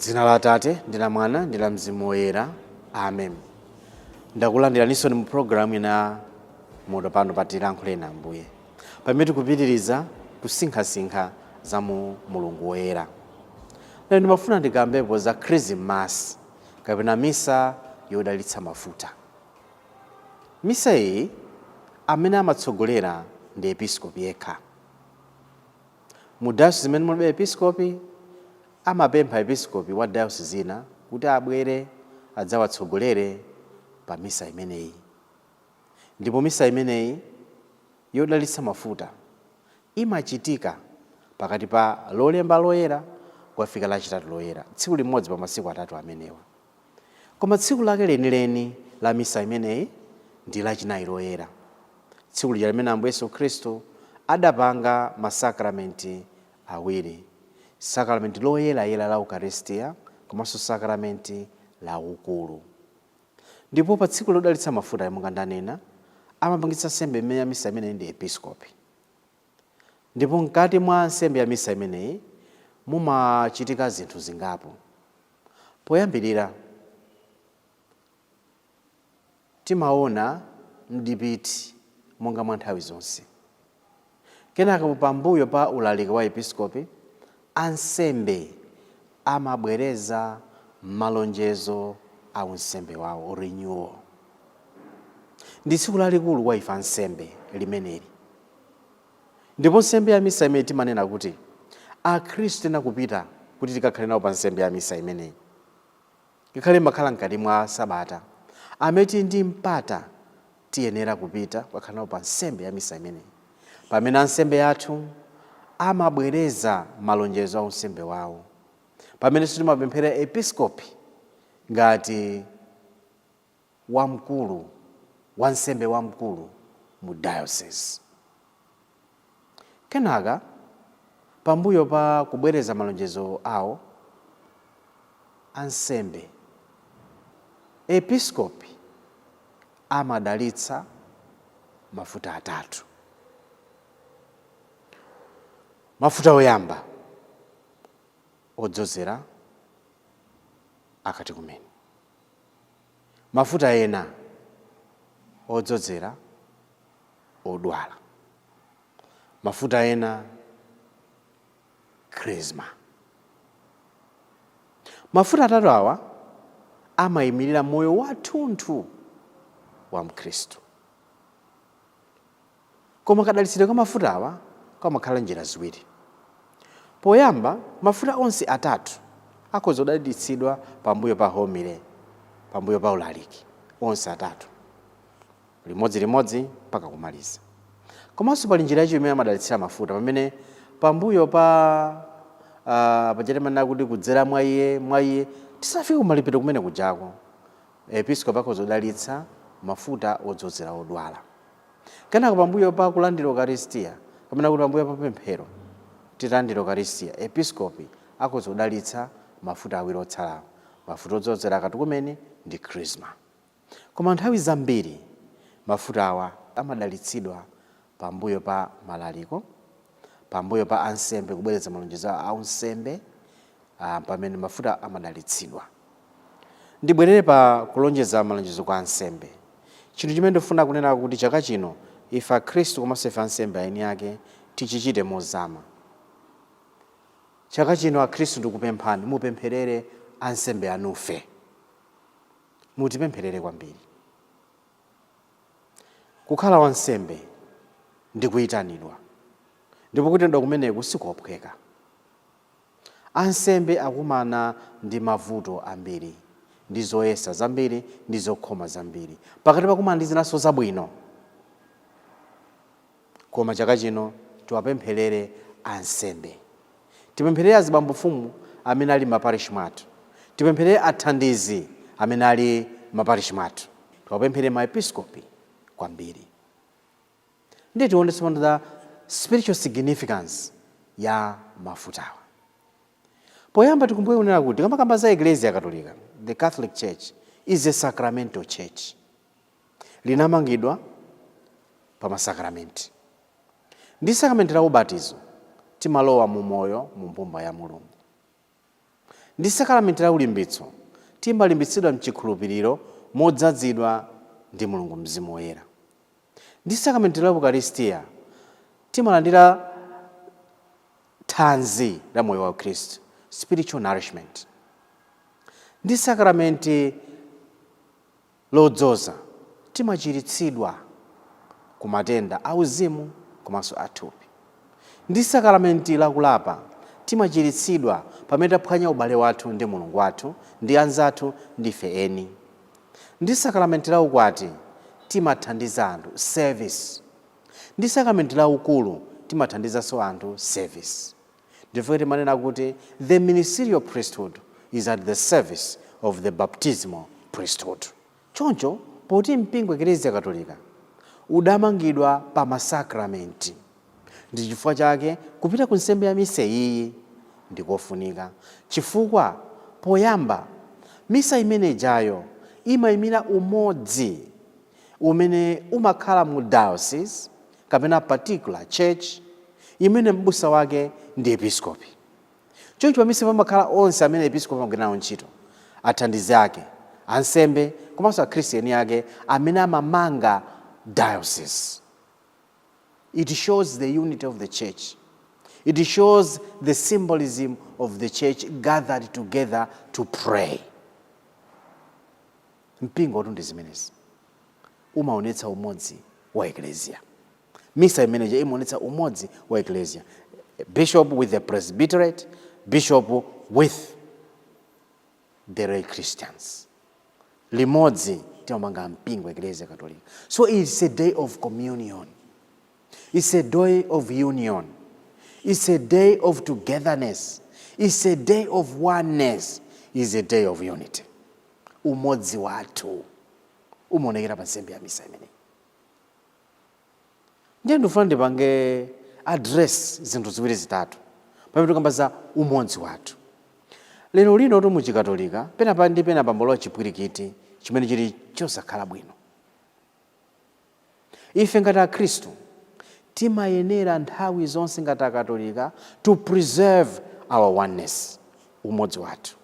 Dzina la Atate ndi la Mwana ndi la Mzimu Woyera, amen. Ndakulandiraninso mu programu ina moto pano pa Tilankhuleni Ambuye, pamene tikupitiriza kusinkhasinkha za mu Mulungu Woyera. Lero ndimafuna ndikambepo za Chrism Mass kapena misa yodalitsa mafuta. Misa iyi amene amatsogolera ndi episkopi yekha. Mu diocese imene mulibe episkopi, amapempha episkopi wa diocese ina kuti abwere adzawatsogolere pa misa imeneyi. Ndipo misa imeneyi yodalitsa mafuta imachitika pakati pa Lolemba Loyera kukafika Lachitatu Loyera, tsiku limodzi pa masiku atatu amenewa. Koma tsiku lake lenileni la misa imeneyi ndi Lachinayi Loyera, tsiku lija limene Ambuye Yesu Khristu adapanga masakramenti awiri, sakramenti loyerayera la Ukaristia komanso sakramenti la ukulu. Ndipo pa tsiku lodalitsa mafuta, monga ndanena, amapangitsa nsembe imene ya misa imeneyi ndi episkopi. Ndipo mkati mwa nsembe ya misa imeneyi mumachitika zinthu zingapo. Poyambirira, timaona mdipiti monga mwa nthawi zonse. Kenaka pambuyo pa ulaliki wa episkopi, ansembe amabwereza malonjezo a unsembe wawo, renewal. Ndi tsiku lalikulu kwa ife ansembe limeneli. Ndipo nsembe ya misa imeneyi timanena kuti Akhristu tiyenera kupita kuti tikakhale nawo pa nsembe ya misa imeneyi. Ngakhale imakhala mkati mwa sabata, amene tili ndi mpata tiyenera kupita kukakhala nawo pa nsembe ya misa imeneyi, pamene ansembe athu amabwereza malonjezo a unsembe wawo, pamenenso timapemphera episkopi ngati wamkulu, wansembe wamkulu mu diocese. Kenaka, pambuyo pa kubwereza malonjezo awo, ansembe, episkopi amadalitsa mafuta atatu. Mafuta oyamba odzozera akatikumeni, mafuta ena odzozera odwala, mafuta ena krisma. Mafuta atatu awa amayimirira moyo wathunthu wa Mkhristu. Koma kadalitsidwe ka mafuta awa kamakhala njira ziwiri. Poyamba, mafuta onse atatu akhoza kudalitsidwa pambuyo pa homily, pambuyo pa ulaliki, onse atatu limodzilimodzi mpaka kumaliza. Komanso pali njira yachiwiri imene amadalitsira mafuta, pamene pambuyo pa paja timanena kuti kudzera mwa iye, mwa iye, tisanafike kumalipiro kumene kujako, episkopi akhoza kudalitsa mafuta odzozera odwala. Kenako pambuyo pa kulandira Ukaristia, kapena kuti pambuyo pa pemphero titalandira Ukaristia, episkopi akhoza kudalitsa mafuta awiri otsalawo, mafuta odzozera akatikumeni ndi krisma. Koma nthawi zambiri mafuta awa amadalitsidwa pambuyo pa malaliko, pambuyo pa ansembe kubwereza malonjezo a unsembe, pamene mafuta amadalitsidwa. Ndibwerere pa kulonjeza malonjezo kwa ansembe. Chinthu chimene ndifuna kunena kuti chaka chino ife Akhristu komanso ife ansembe aeni ake tichichite mozama. Chaka chino Akhristu ndikupemphani mupempherere ansembe anufe. Mutipempherere kwambiri. Kukhala wansembe ndi kuyitanidwa, ndipo kuyitanidwa kumeneku sikophweka. Ansembe akumana ndi mavuto ambiri, ndi zoyesa zambiri, ndi zokhoma zambiri, pakati pakumana ndi zinanso zabwino. Koma chaka chino tiwapempherere ansembe. Tipempherere azibambo mfumu amene ali m'maparishi mwathu. Tipempherere athandizi amene ali m'maparishi mwathu. Tiwapempherere maepiskopi kwambiri. Ndiye tione tsopano the spiritual significance ya mafutawa. Poyamba tikumbuke kunena kuti tikamakamba za Eklezia Katolika, the Catholic Church is a sacramental church. Linamangidwa pa masakramenti. Ndi sakramenti la ubatizo timalowa mu moyo mu mbumba ya Mulungu. Ndi sakalamenti la ulimbitso timalimbitsidwa mchikhulupiriro modzazidwa ndi Mulungu Mzimu Woyera. Ndi sakalamenti la Ukaristiya timalandira thanzi la moyo wa Khristu, spiritual nourishment. Ndi sakalamenti lodzoza timachiritsidwa ku matenda auzimu komanso athupi. Ndi sakalamenti lakulapa timachiritsidwa pamene taphwanya ubale wathu ndi Mulungu wathu, ndi anzathu, ndife eni. Ndi sakalamenti la ukwati timathandiza anthu, service. Ndi sakalamenti la ukulu timathandizanso anthu, service. Ndifukwa timanena kuti the ministerial priesthood is at the service of the baptismal priesthood. Choncho poti mpingo Eklezia Katolika udamangidwa pa masakramenti, ndi chifukwa chake kupita ku nsembe ya misa iyi ndikofunika, chifukwa poyamba misa imene ijayo imayimira umodzi umene umakhala mu diocese kapena particular church imene m'busa wake ndi episkopi. Choncho pamisa pamakhala onse amene episkopi amagwira nawo ntchito, athandizi ake, ansembe komanso akhristu ake amene amamanga diocese. It shows the unity of the church. It shows the symbolism of the church gathered together to pray. Mpingo ndi zimenezi umaonetsa umodzi wa eklesia. Misa imeneja imaonetsa umodzi wa eklesia, bishop with the presbyterate, bishop with the lay Christians, limodzi timamanga mpingo Eklesia Katolika. So it's a day of communion, it's a day of union, it's a day of togetherness, it's a day of oneness, it's a day of unity. Umodzi wathu umaonekera pa nsembe ya misa imeneyi. Ndiye ndifuna ndipange address zinthu ziwiri zitatu pamene tikamba za umodzi wathu. Lero lino tu muchikatolika pena ndi pena pambolo chipwirikiti chimene chili chosakhala bwino. Ife ngati Akhristu timayenera nthawi zonse ngati Akatolika to preserve our oneness, umodzi wathu,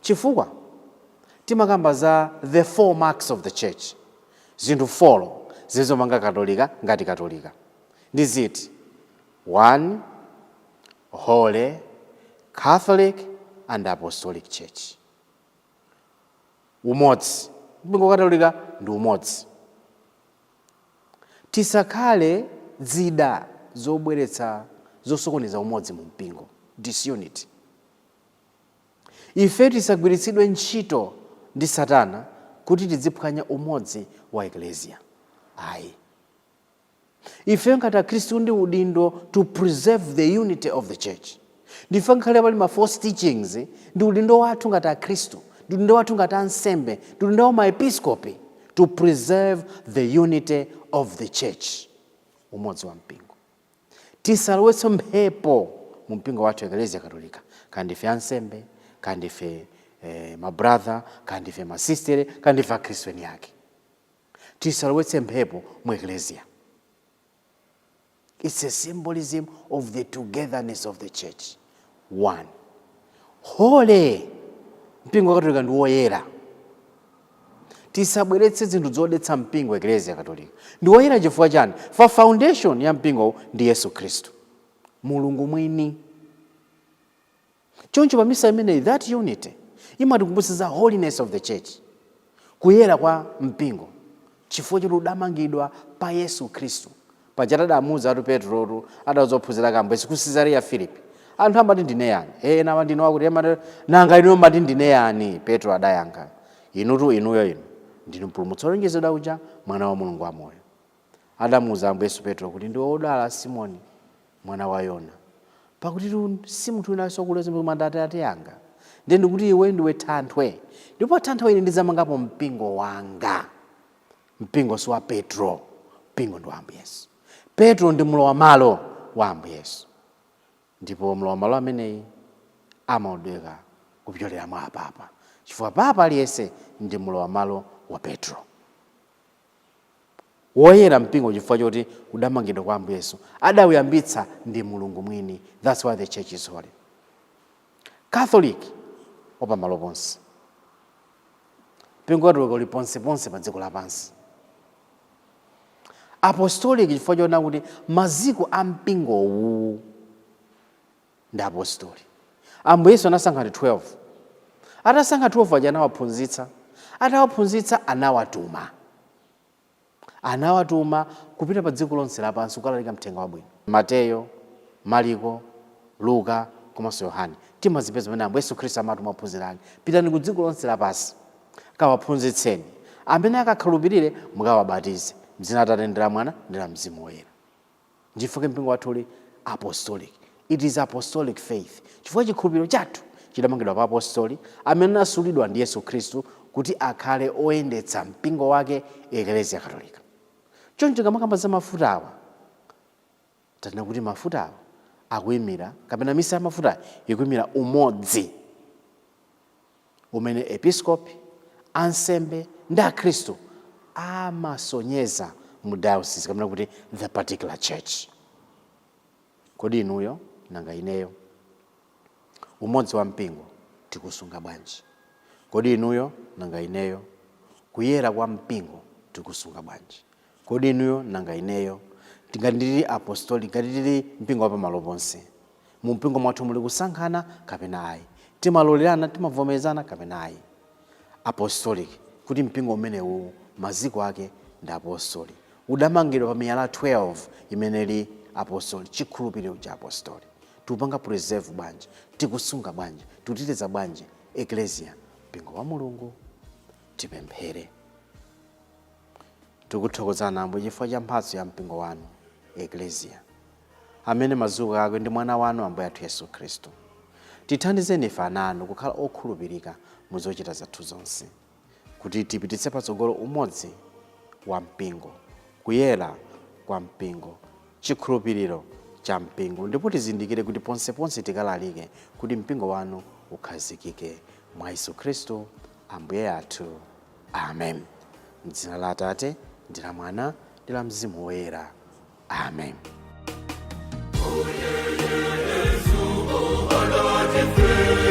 chifukwa timakamba za the four marks of the church. Zinthu 4 zizomanga Katolika ngati Katolika ndi ziti? One, Holy, Catholic and Apostolic Church. Umodzi, mpingo Katolika ndi umodzi. Tisakhale zida zobweretsa zosokoneza umodzi mu mpingo, disunity. Ife tisagwiritsidwe ntchito ndi Satana kuti tidziphwanya umodzi wa eklesia, ayi. Ife ngati Akhristu ndi udindo to preserve the unity of the church. Ndife ngakhale pali ma false teachings, ndi udindo wathu ngati Akhristu, ndi udindo wathu ngati ansembe, ndi udindo wa maepiskopi to preserve the unity of the church, umodzi wa mpingo. Tisalowetse mphepo mu mpingo wathu Eklesia Katolika, kaya ndife ansembe, kaya ndife mabrother, kaya ndife masistere, kaya ndife akhristu eni ake. Tisalowetse mphepo mu eklesia. It's a symbolism of the togetherness of the church. One, holy, mpingo wa Katolika ndi woyera. Tisabweretse zinthu zodetsa mpingo. Eklesia Katolika ndi woyera chifukwa chani? Fa foundation ya mpingo ndi Yesu Khristu, Mulungu mwini. Choncho pa misa imeneyi, that unity imatikumbutsa za holiness of the church, kuyera kwa mpingo, chifukwa choti udamangidwa pa Yesu Khristu. Paja tadamuwuza atu Petrotu, adauza ophunzira kambo Yesu ku Caesarea Philippi, "Anthu amati ndine yani? Ena amati ndine wakuti, amati, nanga inuyo mati ndine yani?" Petro adayankha, "Inutu, inuyo, inu ndinu Mpulumutsi wolonjezedwa uja, Mwana wa Mulungu wamoyo." Adamuwuza Ambuye Yesu Petro kuti, "Ndiwe wodala, Simoni mwana wa Yona, pakuti tu si munthu winanso kuleza koma ndi Atate anga. Ndiye ndikuti iwe ndiwe thanthwe, ndipo thanthwe ili ndidzamangapo mpingo wanga." Mpingo si wa Petro, mpingo ndi wa Ambuye Yesu. Petro ndi mlowamalo wa Ambuye Yesu, ndipo mlowamalo ameneyi amaoneka kupyolera mwa apapa, chifukwa papa aliyense ndi mlowamalo wa Petro. Woyera mpingo chifukwa choti udamangidwa kwa Ambuye Yesu, adawuyambitsa ndi Mulungu mwini. That's why the church is holy. Catholic, wapamalo ponse. Mpingo Katolika uli ponseponse pa dziko lapansi. Apostolic chifukwa choona kuti maziko a mpingowu ndi apostoli. Ambuye Yesu anasankha anthu 12. Atasankha 12 aja, anawaphunzitsa. Atawaphunzitsa, anawatuma. Anawatuma kupita pa dziko lonse lapansi kukalalika mthenga wabwino. Mateyo, Mariko, Luka komanso Yohane, timazipeza pamene Ambuye Yesu Khristu amatuma ophunzira ake: "Pitani ku dziko lonse lapansi, kawaphunzitseni. Amene akakhulupirire mukawabatize mdzina la Atate ndi la Mwana ndi la Mzimu Woyera." Nchifukwa mpingo wathu uli apostolic. It is apostolic faith chifukwa chikhulupiriro chathu chidamangidwa pa apostoli amene anasulidwa ndi Yesu Khristu kuti akhale oyendetsa mpingo wake, Eklesia Katolika. Choncho tikamakamba za mafuta awa, tanena kuti mafuta awa akuyimira, kapena misa ya mafuta ikuyimira umodzi umene episkopi, ansembe ndi akhristu amasonyeza mu diocese, kapena kuti the particular church. Kodi inuyo, nanga ineyo, umodzi wa mpingo tikusunga bwanji? Kodi inuyo, nanga ineyo, kuyera kwa mpingo tikusunga bwanji? Kodi inuyo, nanga ineyo, ngati ndili apostolic, ngati tili mpingo wa pamalo ponse, mu mpingo mwathu muli kusankhana kapena ayi? Timalolerana, timavomerezana kapena ayi? Apostolic kuti mpingo umenewu maziko ake ndi apostoli, udamangidwa pa miyala 12 imene ili apostoli. Chikhulupiriro cha apostoli tikupanga preserve bwanji? Tikusunga bwanji? Tikuteteza bwanji eklesia, mpingo wa Mulungu? Tipemphere. Tikuthokozani, Ambuye, chifukwa cha mphatso ya mpingo wanu, eklesia, amene maziko ake ndi mwana wanu, Ambuye athu Yesu Khristu. Tithandizeni ife ana anu kukhala okhulupirika mu zochita zathu zonse, kuti tipititse patsogolo umodzi wa mpingo, kuyera kwa mpingo, chikhulupiriro cha mpingo, ndipo tizindikire kuti ponseponse tikalalike kuti mpingo wanu ukhazikike. Mwa Yesu Khristu Ambuye athu, amen. Mdzina la Atate ndi la Mwana ndi la Mzimu Woyera, amen. Yesu.